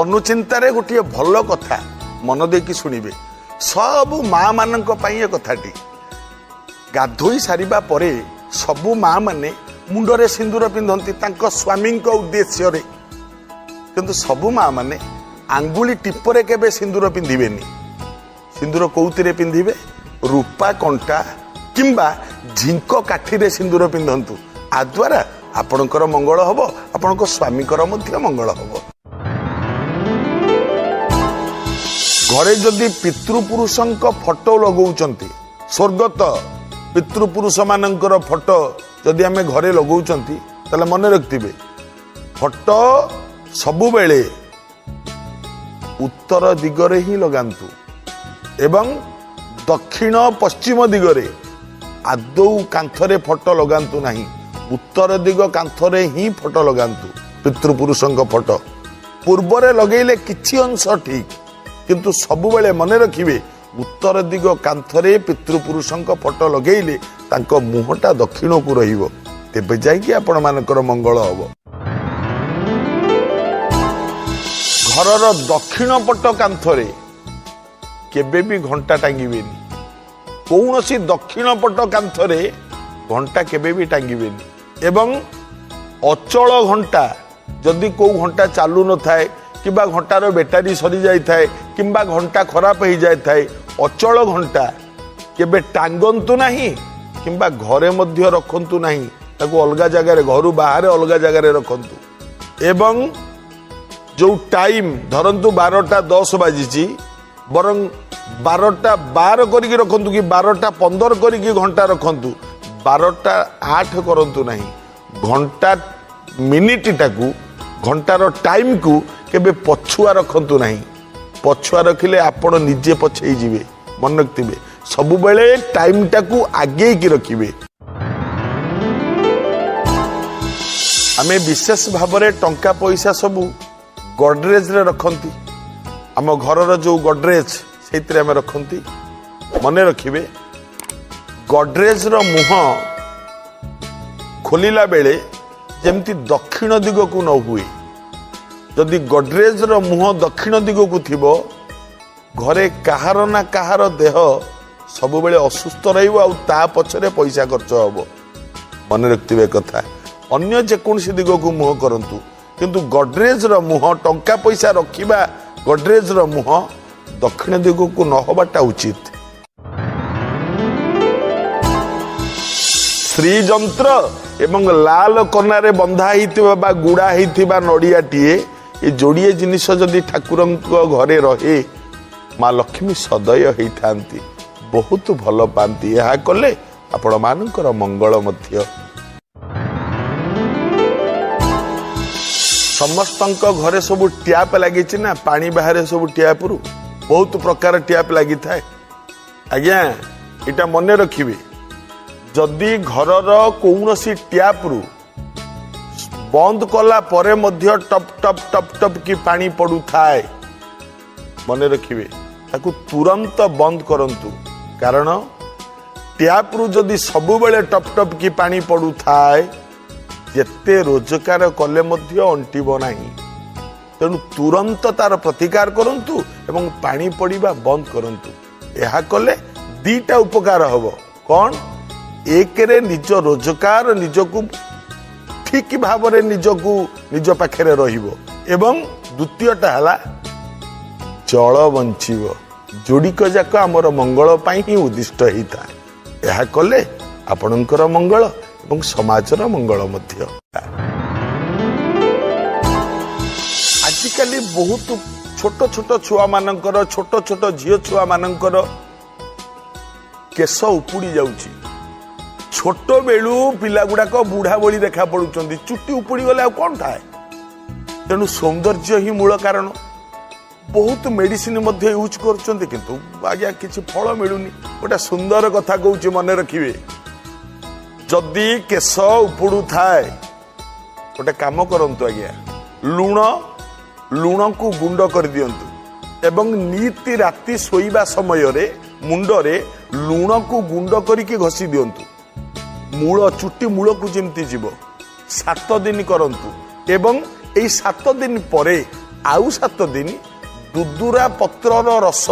ଅନୁଚିନ୍ତାରେ ଗୋଟିଏ ଭଲ କଥା ମନ ଦେଇକି ଶୁଣିବେ। ସବୁ ମା ମାନଙ୍କ ପାଇଁ ଏ କଥାଟି। ଗାଧୋଇ ସାରିବା ପରେ ସବୁ ମା ମାନେ ମୁଣ୍ଡରେ ସିନ୍ଦୁର ପିନ୍ଧନ୍ତି ତାଙ୍କ ସ୍ୱାମୀଙ୍କ ଉଦ୍ଦେଶ୍ୟରେ, କିନ୍ତୁ ସବୁ ମା ମାନେ ଆଙ୍ଗୁଳି ଟିପରେ କେବେ ସିନ୍ଦୁର ପିନ୍ଧିବେନି। ସିନ୍ଦୁର କୋଉଥିରେ ପିନ୍ଧିବେ? ରୂପା କଣ୍ଟା କିମ୍ବା ଝିଙ୍କ କାଠିରେ ସିନ୍ଦୁର ପିନ୍ଧନ୍ତୁ। ଆଦ୍ୱାରା ଆପଣଙ୍କର ମଙ୍ଗଳ ହବ, ଆପଣଙ୍କ ସ୍ୱାମୀଙ୍କର ମଧ୍ୟ ମଙ୍ଗଳ ହବ। ଘରେ ଯଦି ପିତୃପୁରୁଷଙ୍କ ଫଟୋ ଲଗାଉଛନ୍ତି, ସ୍ୱର୍ଗତ ପିତୃପୁରୁଷମାନଙ୍କର ଫଟୋ ଯଦି ଆମେ ଘରେ ଲଗାଉଛନ୍ତି, ତାହେଲେ ମନେ ରଖିଥିବେ ଫଟୋ ସବୁବେଳେ ଉତ୍ତର ଦିଗରେ ହିଁ ଲଗାନ୍ତୁ ଏବଂ ଦକ୍ଷିଣ ପଶ୍ଚିମ ଦିଗରେ ଆଦୌ କାନ୍ଥରେ ଫଟୋ ଲଗାନ୍ତୁ ନାହିଁ। ଉତ୍ତର ଦିଗ କାନ୍ଥରେ ହିଁ ଫଟୋ ଲଗାନ୍ତୁ। ପିତୃପୁରୁଷଙ୍କ ଫଟୋ ପୂର୍ବରେ ଲଗେଇଲେ କିଛି ଅଂଶ ଠିକ, କିନ୍ତୁ ସବୁବେଳେ ମନେ ରଖିବେ ଉତ୍ତର ଦିଗ କାନ୍ଥରେ ପିତୃପୁରୁଷଙ୍କ ଫଟୋ ଲଗେଇଲେ ତାଙ୍କ ମୁହଁଟା ଦକ୍ଷିଣକୁ ରହିବ, ତେବେ ଯାଇକି ଆପଣମାନଙ୍କର ମଙ୍ଗଳ ହବ। ଘରର ଦକ୍ଷିଣ ପଟ କାନ୍ଥରେ କେବେ ବି ଘଣ୍ଟା ଟାଙ୍ଗିବେନି। କୌଣସି ଦକ୍ଷିଣ ପଟ କାନ୍ଥରେ ଘଣ୍ଟା କେବେ ବି ଟାଙ୍ଗିବେନି। ଏବଂ ଅଚଳ ଘଣ୍ଟା, ଯଦି କେଉଁ ଘଣ୍ଟା ଚାଲୁ ନଥାଏ କିମ୍ବା ଘଣ୍ଟାର ବ୍ୟାଟେରୀ ସରିଯାଇଥାଏ କିମ୍ବା ଘଣ୍ଟା ଖରାପ ହେଇଯାଇଥାଏ, ଅଚଳ ଘଣ୍ଟା କେବେ ଟାଙ୍ଗନ୍ତୁ ନାହିଁ କିମ୍ବା ଘରେ ମଧ୍ୟ ରଖନ୍ତୁ ନାହିଁ। ତାକୁ ଅଲଗା ଜାଗାରେ, ଘରୁ ବାହାରେ ଅଲଗା ଜାଗାରେ ରଖନ୍ତୁ। ଏବଂ ଯେଉଁ ଟାଇମ୍ ଧରନ୍ତୁ 12:10 ବାଜିଛି, ବରଂ 12:12 କରିକି ରଖନ୍ତୁ କି 12:15 କରିକି ଘଣ୍ଟା ରଖନ୍ତୁ, 12:08 କରନ୍ତୁ ନାହିଁ। ଘଣ୍ଟା ମିନିଟଟାକୁ, ଘଣ୍ଟାର ଟାଇମ୍କୁ କେବେ ପଛୁଆ ରଖନ୍ତୁ ନାହିଁ। ପଛୁଆ ରଖିଲେ ଆପଣ ନିଜେ ପଛେଇ ଯିବେ। ମନେ ରଖିଥିବେ ସବୁବେଳେ ଟାଇମ୍ଟାକୁ ଆଗେଇକି ରଖିବେ। ଆମେ ବିଶେଷ ଭାବରେ ଟଙ୍କା ପଇସା ସବୁ ଗଡରେଜରେ ରଖନ୍ତି। ଆମ ଘରର ଯେଉଁ ଗଡରେଜ ସେଇଥିରେ ଆମେ ରଖନ୍ତି। ମନେ ରଖିବେ ଗଡରେଜର ମୁହଁ ଖୋଲିଲା ବେଳେ ଯେମିତି ଦକ୍ଷିଣ ଦିଗକୁ ନ ହୁଏ। ଯଦି ଗଡରେଜର ମୁହଁ ଦକ୍ଷିଣ ଦିଗକୁ ଥିବ, ଘରେ କାହାର ନା କାହାର ଦେହ ସବୁବେଳେ ଅସୁସ୍ଥ ରହିବ ଆଉ ତା ପଛରେ ପଇସା ଖର୍ଚ୍ଚ ହବ। ମନେ ରଖିଥିବେ କଥା। ଅନ୍ୟ ଯେକୌଣସି ଦିଗକୁ ମୁହଁ କରନ୍ତୁ, କିନ୍ତୁ ଗଡରେଜର ମୁହଁ, ଟଙ୍କା ପଇସା ରଖିବା ଗଡରେଜର ମୁହଁ ଦକ୍ଷିଣ ଦିଗକୁ ନ ହବାଟା ଉଚିତ। ଶ୍ରୀଯନ୍ତ୍ର ଏବଂ ଲାଲ କନାରେ ବନ୍ଧା ହେଇଥିବା ବା ଗୁଡ଼ା ହେଇଥିବା ନଡ଼ିଆଟିଏ, ଏ ଯୋଡ଼ିଏ ଜିନିଷ ଯଦି ଠାକୁରଙ୍କ ଘରେ ରହେ, ମା ଲକ୍ଷ୍ମୀ ସଦୟ ହେଇଥାନ୍ତି, ବହୁତ ଭଲ ପାଆନ୍ତି। ଏହା କଲେ ଆପଣମାନଙ୍କର ମଙ୍ଗଳ ମଧ୍ୟ। ସମସ୍ତଙ୍କ ଘରେ ସବୁ ଟ୍ୟାପ୍ ଲାଗିଛି ନା, ପାଣି ବାହାରେ ସବୁ ଟ୍ୟାପ୍ରୁ ବହୁତ ପ୍ରକାର ଟ୍ୟାପ୍ ଲାଗିଥାଏ। ଆଜ୍ଞା ଏଇଟା ମନେ ରଖିବେ, ଯଦି ଘରର କୌଣସି ଟ୍ୟାପ୍ରୁ ବନ୍ଦ କଲା ପରେ ମଧ୍ୟ ଟପ୍ ଟପ୍ ଟପ୍ ଟପ୍ କି ପାଣି ପଡ଼ୁଥାଏ, ମନେ ରଖିବେ ତାକୁ ତୁରନ୍ତ ବନ୍ଦ କରନ୍ତୁ। କାରଣ ଟ୍ୟାପ୍ରୁ ଯଦି ସବୁବେଳେ ଟପ୍ ଟପ୍ କି ପାଣି ପଡ଼ୁଥାଏ, ଯେତେ ରୋଜଗାର କଲେ ମଧ୍ୟ ଅଣ୍ଟିବ ନାହିଁ। ତେଣୁ ତୁରନ୍ତ ତାର ପ୍ରତିକାର କରନ୍ତୁ ଏବଂ ପାଣି ପଡ଼ିବା ବନ୍ଦ କରନ୍ତୁ। ଏହା କଲେ ଦିଟା ଉପକାର ହବ। କ'ଣ? ଏକରେ ନିଜ ରୋଜଗାର ନିଜକୁ ଠିକ ଭାବରେ ନିଜକୁ ନିଜ ପାଖରେ ରହିବ, ଏବଂ ଦ୍ୱିତୀୟଟା ହେଲା ଜଳ ବଞ୍ଚିବ। ଯୋଡ଼ିକ ଯାକ ଆମର ମଙ୍ଗଳ ପାଇଁ ହିଁ ଉଦ୍ଦିଷ୍ଟ ହେଇଥାଏ। ଏହା କଲେ ଆପଣଙ୍କର ମଙ୍ଗଳ ଏବଂ ସମାଜର ମଙ୍ଗଳ ମଧ୍ୟ। ଆଜିକାଲି ବହୁତ ଛୋଟ ଛୋଟ ଛୁଆମାନଙ୍କର, ଛୋଟ ଛୋଟ ଝିଅ ଛୁଆମାନଙ୍କର କେଶ ଉପୁଡ଼ି ଯାଉଛି। ଛୋଟ ବେଳୁ ପିଲା ଗୁଡ଼ାକ ବୁଢ଼ା ଭଳି ଦେଖା ପଡୁଛନ୍ତି। ଚୁଟି ଉପୁଡ଼ି ଗଲେ ଆଉ କ'ଣ ଥାଏ? ତେଣୁ ସୌନ୍ଦର୍ଯ୍ୟ ହିଁ ମୂଳ କାରଣ। ବହୁତ ମେଡିସିନ ମଧ୍ୟ ୟୁଜ୍ କରୁଛନ୍ତି, କିନ୍ତୁ ଆଜ୍ଞା କିଛି ଫଳ ମିଳୁନି। ଗୋଟେ ସୁନ୍ଦର କଥା କହୁଛି, ମନେ ରଖିବେ, ଯଦି କେଶ ଉପୁଡ଼ୁଥାଏ ଗୋଟେ କାମ କରନ୍ତୁ ଆଜ୍ଞା, ଲୁଣକୁ ଗୁଣ୍ଡ କରିଦିଅନ୍ତୁ ଏବଂ ନିତି ରାତି ଶୋଇବା ସମୟରେ ମୁଣ୍ଡରେ ଲୁଣକୁ ଗୁଣ୍ଡ କରିକି ଘଷି ଦିଅନ୍ତୁ। ମୂଳ ଚୁଟି ମୂଳକୁ ଯେମିତି ଯିବ। 7 ଦିନ କରନ୍ତୁ ଏବଂ ଏଇ 7 ଦିନ ପରେ ଆଉ 7 ଦିନ ଦୁଦୁରା ପତ୍ରର ରସ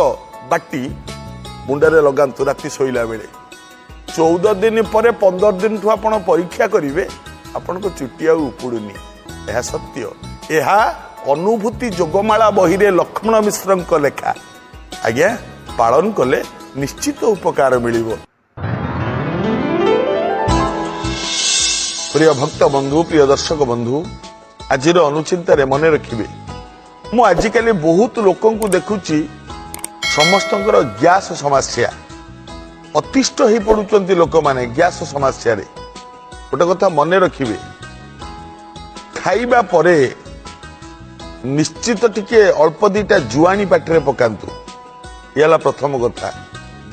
ବାଟି ମୁଣ୍ଡରେ ଲଗାନ୍ତୁ ରାତି ଶୋଇଲା ବେଳେ। 14 ଦିନ ପରେ, 15 ଦିନଠୁ ଆପଣ ପରୀକ୍ଷା କରିବେ, ଆପଣଙ୍କ ଚୁଟି ଆଉ ଉପୁଡୁନି। ଏହା ସତ୍ୟ। ଏହା ଅନୁଭୂତି ଯୋଗମାଳା ବହିରେ ଲକ୍ଷ୍ମଣ ମିଶ୍ରଙ୍କ ଲେଖା। ଆଜ୍ଞା, ପାଳନ କଲେ ନିଶ୍ଚିତ ଉପକାର ମିଳିବ। ପ୍ରିୟ ଭକ୍ତ ବନ୍ଧୁ, ପ୍ରିୟ ଦର୍ଶକ ବନ୍ଧୁ, ଆଜିର ଅନୁଚିନ୍ତାରେ ମନେ ରଖିବେ, ମୁଁ ଆଜିକାଲି ବହୁତ ଲୋକଙ୍କୁ ଦେଖୁଛି, ସମସ୍ତଙ୍କର ଗ୍ୟାସ ସମସ୍ୟା। ଅତିଷ୍ଠ ହେଇ ପଡୁଛନ୍ତି ଲୋକମାନେ ଗ୍ୟାସ ସମସ୍ୟାରେ। ଗୋଟେ କଥା ମନେ ରଖିବେ, ଖାଇବା ପରେ ନିଶ୍ଚିତ ଟିକେ ଅଳ୍ପ ଦିଟା ଜୁଆଣି ପାଟିରେ ପକାନ୍ତୁ। ଇଏ ହେଲା ପ୍ରଥମ କଥା।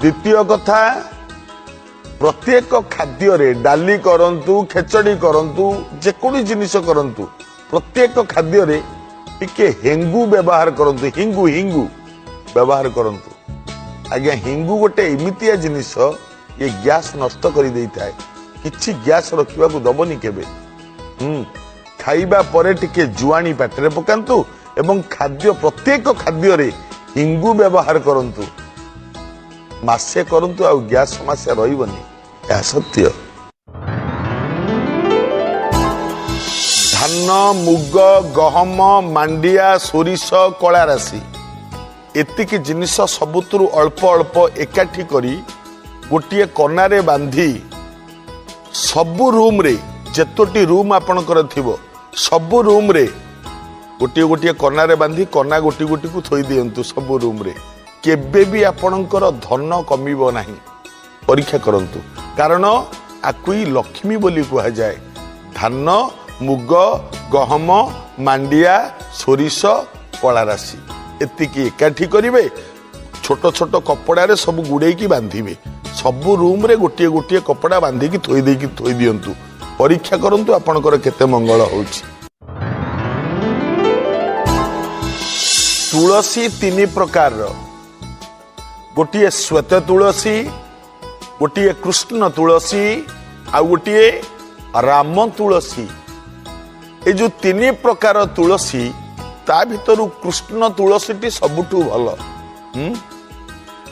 ଦ୍ୱିତୀୟ କଥା, ପ୍ରତ୍ୟେକ ଖାଦ୍ୟରେ, ଡାଲି କରନ୍ତୁ, ଖେଚଡି କରନ୍ତୁ, ଯେକୌଣସି ଜିନିଷ କରନ୍ତୁ, ପ୍ରତ୍ୟେକ ଖାଦ୍ୟରେ ଟିକେ ହେଙ୍ଗୁ ବ୍ୟବହାର କରନ୍ତୁ। ହିଙ୍ଗୁ, ହିଙ୍ଗୁ ବ୍ୟବହାର କରନ୍ତୁ ଆଜ୍ଞା। ହିଙ୍ଗୁ ଗୋଟେ ଏମିତିଆ ଜିନିଷ, ଇଏ ଗ୍ୟାସ ନଷ୍ଟ କରିଦେଇଥାଏ। କିଛି ଗ୍ୟାସ ରଖିବାକୁ ଦବନି କେବେ। ଖାଇବା ପରେ ଟିକେ ଜୁଆଣି ପାଟିରେ ପକାନ୍ତୁ ଏବଂ ପ୍ରତ୍ୟେକ ଖାଦ୍ୟରେ ହିଙ୍ଗୁ ବ୍ୟବହାର କରନ୍ତୁ। ମାସେ କରନ୍ତୁ, ଆଉ ଗ୍ୟାସ ସମସ୍ୟା ରହିବନି। ଏହା ସତ୍ୟ। ଧାନ, ମୁଗ, ଗହମ, ମାଣ୍ଡିଆ, ସୋରିଷ, କଳା ରାଶି, ଏତିକି ଜିନିଷ ସବୁଥିରୁ ଅଳ୍ପ ଅଳ୍ପ ଏକାଠି କରି ଗୋଟିଏ କନାରେ ବାନ୍ଧି ସବୁ ରୁମ୍ରେ, ଯେତୋଟି ରୁମ୍ ଆପଣଙ୍କର ଥିବ, ସବୁ ରୁମ୍ରେ ଗୋଟିଏ ଗୋଟିଏ କନାରେ ବାନ୍ଧି କନା ଗୋଟି ଗୋଟିକୁ ଥୋଇ ଦିଅନ୍ତୁ ସବୁ ରୁମ୍ରେ। କେବେ ବି ଆପଣଙ୍କର ଧନ କମିବ ନାହିଁ। ପରୀକ୍ଷା କରନ୍ତୁ, କାରଣ ଆକୁ ହିଁ ଲକ୍ଷ୍ମୀ ବୋଲି କୁହାଯାଏ। ଧାନ, ମୁଗ, ଗହମ, ମାଣ୍ଡିଆ, ସୋରିଷ, କଳା ରାଶି, ଏତିକି ଏକାଠି କରିବେ, ଛୋଟ ଛୋଟ କପଡ଼ାରେ ସବୁ ଗୁଡ଼େଇକି ବାନ୍ଧିବେ। ସବୁ ରୁମ୍ରେ ଗୋଟିଏ ଗୋଟିଏ କପଡ଼ା ବାନ୍ଧିକି ଥୋଇ ଦେଇକି ଥୋଇ ଦିଅନ୍ତୁ। ପରୀକ୍ଷା କରନ୍ତୁ ଆପଣଙ୍କର କେତେ ମଙ୍ଗଳ ହେଉଛି। ତୁଳସୀ ତିନି ପ୍ରକାରର। ଗୋଟିଏ ଶ୍ୱେତ ତୁଳସୀ, ଗୋଟିଏ କୃଷ୍ଣ ତୁଳସୀ, ଆଉ ଗୋଟିଏ ରାମ ତୁଳସୀ। ଏ ଯୋଉ ତିନି ପ୍ରକାର ତୁଳସୀ, ତା ଭିତରୁ କୃଷ୍ଣ ତୁଳସୀଟି ସବୁଠୁ ଭଲ।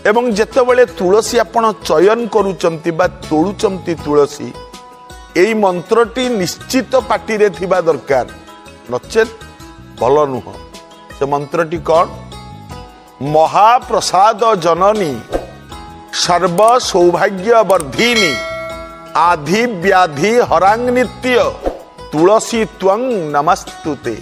ଏବଂ ଯେତେବେଳେ ତୁଳସୀ ଆପଣ ଚୟନ କରୁଛନ୍ତି ବା ତୋଳୁଛନ୍ତି ତୁଳସୀ, ଏଇ ମନ୍ତ୍ରଟି ନିଶ୍ଚିତ ପାଟିରେ ଥିବା ଦରକାର, ନଚେତ୍ ଭଲ ନୁହଁ। ସେ ମନ୍ତ୍ରଟି କ'ଣ? ମହାପ୍ରସାଦ ଜନନୀ ସର୍ବ ସୌଭାଗ୍ୟ ବର୍ଦ୍ଧିନୀ ଆଧି ବ୍ୟାଧି ହରାଂ ନିତ୍ୟ ତୁଳସୀ ତ୍ୱଂ ନମସ୍ତୁତେ।